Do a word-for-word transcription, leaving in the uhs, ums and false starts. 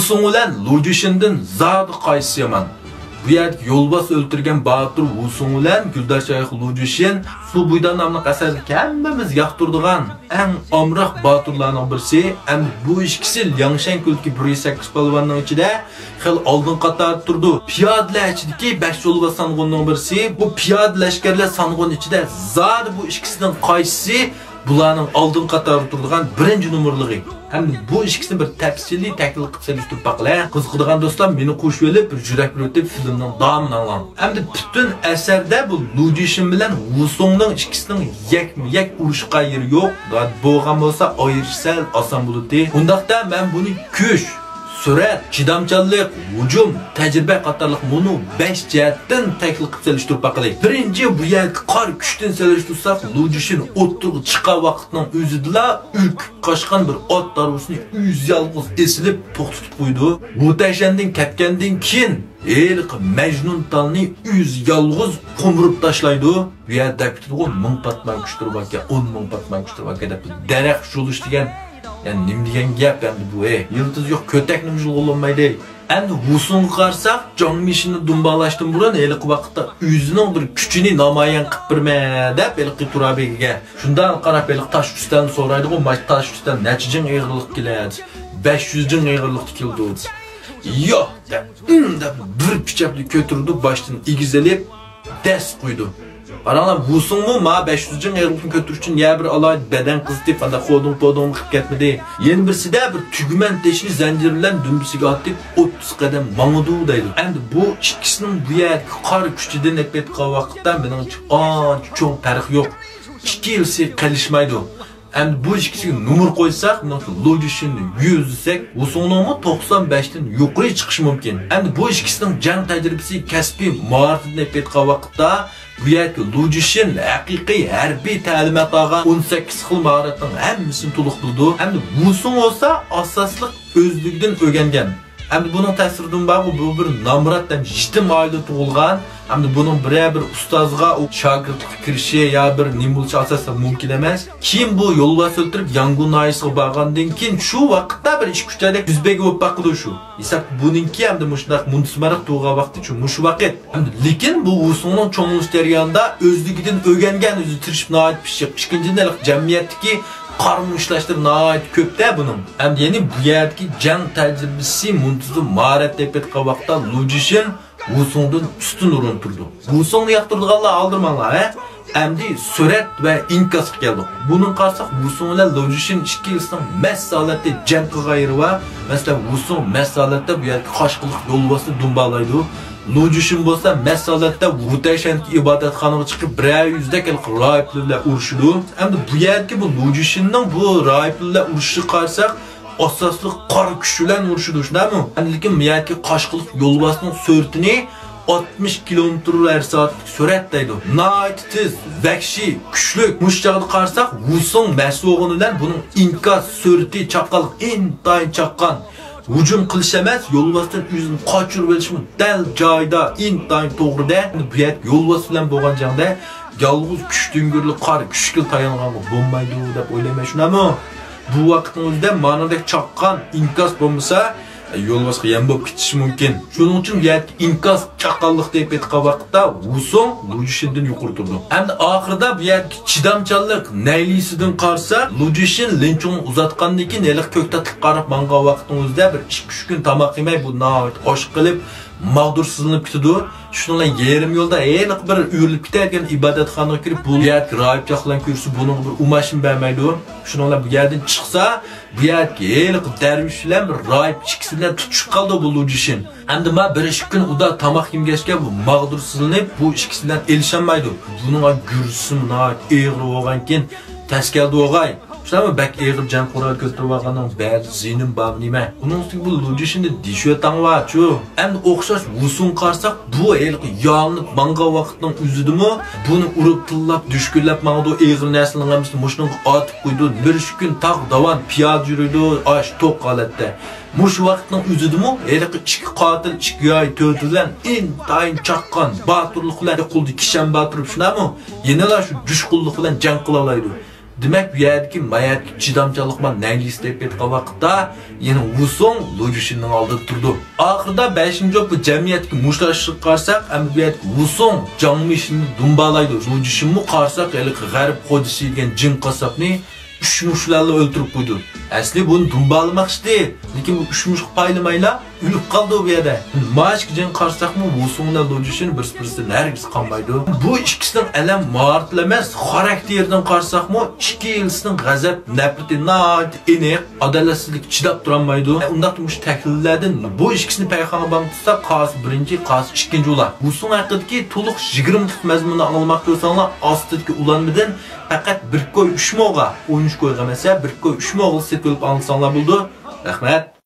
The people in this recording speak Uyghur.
ۋۇسۇڭ بىلەن لۇجۈشىندىن زادى قايسىسى يامان؟ بۇ يەردىكى يولۋاس ئۆلتۈرگەن باتۇر ۋۇسۇڭ بىلەن گۈلدار شايىخ لۇجۈشىن، سۇ بويىدا ناملىق ئەسەردىكى ھەممىمىز ياقتۇرىدىغان ئەڭ ئامراق باتۇرلارنىڭ بىرسى. ئەمدى بۇ ئىككىسى لياڭشەن كۆلىدىكى بىر يۈز سەككىز پالۋاننىڭ ئىچىدە خېلى ئالدىن قاتاردا تۇرىدۇ. پىيادىلەر ئىچىدىكى بەش يولۋاس سانغۇننىڭ بىرسى. بۇ پىيادە لەشكەرلەر سانغۇن ئىچىدە زادى بۇ ئىككىسىنىڭ قايسىسى بۇلارنىڭ ئالدىن قاتاردا تۇرىدىغان بىرىنچى نومۇرلۇقى. ھەمدە بۇ ئىككىسىنى بىر تەپسىلىي تەھلىل قىلىپ سېلىشتۇرۇپ باقىلى. قىزىقىدىغان دوستلار مېنى قوشۇۋېلىپ بىر يۈرەك بىلەن ئۆتۈپ فىلىمنىڭ داۋامىنى ئاڭلاڭ. ئەمدى پۈتۈن ئەسەردە بۇ لۇجۈشىن بىلەن ۋۇسۇڭنىڭ ئىككىسىنىڭ يەكمۇ يەك ئۇرۇشقان يېرى يوق. بولغان بولسا ئايرىش سەل ئاسان بولاتتى. ئۇنداقتا مەن بۇنى كۈچ، سۈرئەت، چىدامچانلىق، ھۇجۇم، تەجرىبە قاتارلىق مۇنۇ بەش جەھەتتىن تەھلىل قىلىپ سېلىشتۇرۇپ باقىلى. بىرىنچى، بۇ يەردىكى قارا كۈچتىن سېلىشتۇرساق، لۇجۈشىن ئوتتۇرىغا چىققان ۋاقىتنىڭ ئۆزىدىلا ئۈركۈپ قاچقان بىر ئات ھارۋىسىنى ئۆزى يالغۇز ئېسىلىپ توختىتىپ قويىدۇ. ۋۇتەشەندىن كەتكەندىن كېيىن ھېلىقى مەجنۇنتالنى ئۆزى يالغۇز قومۇرۇپ تاشلايدۇ. بۇ يەردە دەپ كېتىدىغۇ، مىڭ پاتمان كۈچلىرى باركەن، ئون مىڭ پاتمان كۈچلىرى باركەن دەپ. دەرەخ يۇلۇش دېگەن، يەنى نېمە دېگەن گەپ ئەمدى بۇ، ھەي؟ يىلتىز يوق، كۆتەكنىمۇ يۇلغىلىمايدۇ. ئەمدى ۋۇسۇڭغا قارىساق، جاڭ مىشىننى دۇمبالااشتىن بۇرۇن ھېلىقى ۋاقىتتا ئۆزىنىڭ بىر كۈچىنى نامايان قىلىپ بېرىمەن دەپ ھېلىقى تۇرابىگە شۇنداق قاراپ ھېلىقى تاش ئۈستەلنى سورايدىغۇ، مانا تاش ئۈستەل نەچچە جىڭ ئېغىرلىق كېلەر؟ بەش يۈز جىڭ ئېغىرلىقتا كېلىدۇ. ياق دەپ، ئىم دەپ بىر پىچاقنى كۆتۈرىدۇ، باشتىن ئېگىز ئېلىپ دەس قويىدۇ. قاراڭلار، ۋۇسۇڭمۇ ما بەش يۈز جىڭ ئېغىرلىقنى كۆتۈرۈش ئۈچۈن يا بىر ئالاھىدە بەدەن قىزىتىپ، ئانداق خودۇڭ پودۇڭ قىلىپ كەتمىدى. يەنە بىرسىدە بىر تۈگمەن تېشىنى زەنجىر بىلەن دۈمبىسىگە ئاتىپ، ئوتتۇز قەدەم ماڭىدۇ دەيدۇ. ئەمدى بۇ ئىككىسىنىڭ بۇ يەردىكى قارا كۈچىدىن ئېلىپ ئېيتقان ۋاقىتتا مېنىڭچە ئانچە چوڭ پەرق يوق. ئىككىلىسى قېلىشمايدۇ. ئەمدى بۇ ئىككىسىگە نومۇر قويساق، مېنىڭچە لۇجۈشىننى يۈزلىسەك، ۋۇسۇڭنىڭمۇ توقسان بەشتىن يۇقىرى چىقىشى مۇمكىن. ئەمدى بۇ ئىككىسىنىڭ جەڭ تەجرىبىسى، كەسپىي ماھارىتىدىن ئېلىپ ئېيتقان ۋاقىتتا، بۇ يەردىكى لۇجۈشىن ھەقىقىي ھەربىي تەلىمات ئالغان، ئون سەككىز خىل ماھارەتنىڭ ھەممىسىنى تولۇق بىلىدۇ. ئەمدى ۋۇسۇڭ بولسا ئاساسلىق ئۆزلۈكىدىن ئۆگەنگەن. ئەمدى بۇنىڭ تەسىرىدىن بارغۇ، بۇ بىر نامرات ھەم يېتىم ئائىلىدە تۇغۇلغان. ئەمدى بۇنىڭ بىرەر بىر ئۇستازغا ئۇ شاگىرتلىققا كىرىشى يا بىر نېمە بولۇشى ئاساسەن مۇمكىن ئەمەس. كېيىن بۇ يولۋاس ئۆلتۈرۈپ ياڭگۇن ناھىيەسىگە بارغاندىن كېيىن شۇ ۋاقىتتا بىر ئىككى ئۈچ ئايدەك يۈز بەرگەن بولۇپ باقىدۇ شۇ. ھېسابتا بۇنىڭكى ئەمدى مۇشۇنداق مۇنتىزىمراق تۇغۇلغان ۋاقتى شۇ، مۇشۇ ۋاقىت. ئەمدى لېكىن بۇ ۋۇسۇڭنىڭ چوڭىيىش جەريانىدا ئۆزلۈكىدىن ئۆگەنگەن، ئۆزى تىرىشىپ ناھايىتى پىششىق. ئىككىنچىدىن، ھېلىقى جەمئىيەتتىكى قارمۇ ئىشلاشلىرى ناھايىتى كۆپتە بۇنىڭ. ئەمدى يەنى بۇ يەردىكى جەڭ تەجرىبىسى، مۇنتىزىم ماھارەت دەپ ئېيتقان ۋاقىتتا لۇجۈشىن ۋۇسۇڭدىن ئۈستۈن ئورۇن تۇرىدۇ. ۋۇسۇڭنى ياقتۇرىدىغانلار ئالدىرىماڭلار، ھە؟ ئەمدى سۈرئەت ۋە ئىنكاسقا كەلدۇق. بۇنىڭغا قارىساق، ۋۇسۇڭ بىلەن لۇجۈشىن ئىككىلىسىنىڭ مەس ھالەتتە جەڭ قىلغان يېرى بار. مەسىلەن، ۋۇسۇڭ مەس ھالەتتە بۇ يەردىكى قاشقىلىق يولۋاسنى دۇمبالايدۇ. لۇجۈشىن بولسا مەس ھالەتتە ۋۇتەيشەندىكى ئىبادەتخانىغا چىقىپ، بىرەر يۈزدەك ھېلىقى راھىبلار بىلەن ئۇرۇشىدۇ. ئەمدى بۇ يەردىكى بۇ لۇجۈشىننىڭ بۇ راھىبلار بىلەن ئۇرۇشىشىغا قارىساق، ئاساسلىق قارا كۈچ بىلەن ئۇرۇشىدۇ، شۇنداقمۇ؟ لېكىن بۇ يەردىكى قاشقىلىق يولۋاسنىڭ سۈرئىتىنى ئاتمىش كىلومېتىر ھەر سائەتلىك سۈرئەت دەيدۇ. ناھايىتى تېز، ۋەھشىي، كۈچلۈك. مۇشۇ چاغدا قارىساق، ۋۇسۇڭ مەس بولغىنى بىلەن بۇنىڭ ئىنكاس سۈرئىتى چاققانلىق، ئىنتايىن چاققان. ھۇجۇم قىلىش ئەمەس، يولۋاستىن ئۆزىنى قاچۇرۇۋېلىشمۇ دەل جايىدا، ئىنتايىن توغرىدا. بۇ يەردە يولۋاس بىلەن بولغان جەڭدە يالغۇز كۈچ دۈڭگۈرلۈك قارا كۈچكىلا تايانغانغا بولمايدۇ دەپ ئويلايمەن، شۇنداقمۇ؟ بۇ ۋاقىتنىڭ ئۆزىدە مانىدەك چاققان ئىنكاس بولمىسا، يولۋاسقا يەم بولۇپ كېتىشى مۇمكىن. شۇنىڭ ئۈچۈن بۇ يەردە ئىنكاس چاققانلىق دەپ ئېيتقان ۋاقىتتا ۋۇسۇڭ لۇجۈشىندىن يۇقىرى تۇرىدۇ. ئەمدى ئاخىرىدا بۇ يەردىكى چىدامچانلىق نەيلىسىدىن قارىسا، لۇجۈشىن لىنچۇڭنى ئۇزاتقاندىن كېيىن ھېلىقى كۆكتاتلىققا قاراپ ماڭغان ۋاقىتنىڭ ئۆزىدە بىر ئىككى-ئۈچ كۈن تاماق يېمەي، بۇ ناھايىتى ئاچ قېلىپ، ماغدۇرسىزلىنىپ كېتىدۇ. شۇنىڭ بىلەن يېرىم يولدا ھېلىقى بىر ئۆرۈلۈپ كېتىدىكەن ئىبادەتخانىغا كىرىپ، بۇ يەردىكى راھىبجاقلارنى كۆرسە، بۇنىڭغا بىر ئۇماچمۇ بەرمەيدۇ. شۇنىڭ بىلەن بۇ يەردىن چىقسا، بۇ يەردىكى ھېلىقى دەرۋىش بىلەن بىر راھىب ئىككىسى بىلەن تۇتۇشۇپ قالىدۇ بۇ لۇجۈشىن. ئەمدى ما بىر ئىككى كۈن ئۇدا تاماق يېمىگەچكە، بۇ ماغدۇرسىزلىنىپ، بۇ ئىككىسى بىلەن ئېلىشالمايدۇ. بۇنىڭ گۈرزىسىمۇ ناھايىتى ئېغىر بولغانكىن، تەسكەلدە بولغاي. شۇنداقمۇ؟ بەك ئېغىر جەڭ قورالى كۆتۈرۈۋالغاننىڭ بەزى زىيىنىمۇ بارمۇ نېمە؟ ئۇنىڭ ئۈستىگە بۇ لۇجۈشىننى دېشىۋېتەڭلارچۇ. ئەمدى ئوخشاش ۋۇسۇڭغا قارىساق، بۇ ھېلىقى يالىنىپ ماڭغان ۋاقىتنىڭ ئۆزىدىمۇ بۇنى ئۇرۇپ، تىللاپ، دۈشكۈنلەپ ماڭىدۇ، ئېغىر نەرسىلەرنىڭ ھەممىسىنى مۇشۇنىڭغا ئاتىپ قويىدۇ. بىر ئىككى كۈن تاغ داۋان پىيادە يۈرىدۇ، ئاش توق ھالەتتە. مۇشۇ ۋاقىتنىڭ ئۆزىدىمۇ ھېلىقى ئىككى قاتىل، ئىككى ياي تۆتى بىلەن ئىنتايىن چاققان، باتۇرلۇق بىلەن قولىدا كىشەن بار تۇرۇپ، شۇنداقمۇ؟ يەنىلا شۇ جۇشقۇنلۇق بىلەن جەڭ قىلالايدۇ. دېمەك، بۇ يەردىكى مايەتكە چىدامچانلىق بار نەنجىسى تېپىپ كەتكەن ۋاقىتتا، يەنە ۋۇسۇڭ لوجۈشىننىڭ ئالدىدا تۇرىدۇ. ئاخىرىدا بەشىنچى بوپ بۇ جەمئىيەتتىكى مۇشتلاشلىققا قارىساق، ئەمدى بۇ يەردىكى ۋۇسۇڭ جاڭمىشىننى دۇمبالايدۇ. لوجۈشىنمۇ قارىساق، ھېلىقى غەرب خوجىسى دېگەن جىن قاسساپنى ئۈچ مۇشت بىلەنلا ئۆلتۈرۈپ قويىدۇ. ئەسلى بۇنى دۇمبالىماقچىدى، لېكىن بۇ ئۈچ مۇشتقا پايلىمايلا ئۆلۈپ قالدى بۇ يەردە. مانا ئىككى جىڭ قارىساقمۇ، ۋۇسۇڭ بىلەن لوجۈشىن بىرسى-بىرسىدىن ھەرگىز قالمايدۇ. بۇ ئىككىسىنىڭ ئەلەم ماھارىتى ئەمەس، خاراكتېرىدىن قارىساقمۇ، ئىككىلىسىنىڭ غەزەپ نەپرىتى ناھايىتى ئېنىق، ئادالەتسىزلىككە چىداپ تۇرالمايدۇ. ئۇنداقتا مۇشۇ تەھلىللەردىن بۇ ئىككىسىنى پەيخانغا باغلىتساق، قارىسى بىرىنچى، قارىسى ئىككىنچى بولا. ۋۇسۇڭ ھەققىدىكى تولۇق يىگىرمە دەقىقە مەزمۇننى ئاڭلىماقچى بولساڭلار، ئاستىدىكى ئۇلانمىدىن پەقەت بىر كوي ئۈچ موغا، ئون ئۈچ كويغا ئەمەس، بىر كوي ئۈچ موغا سېتىۋېلىپ ئاڭلىساڭلار بولىدۇ. رەھمەت.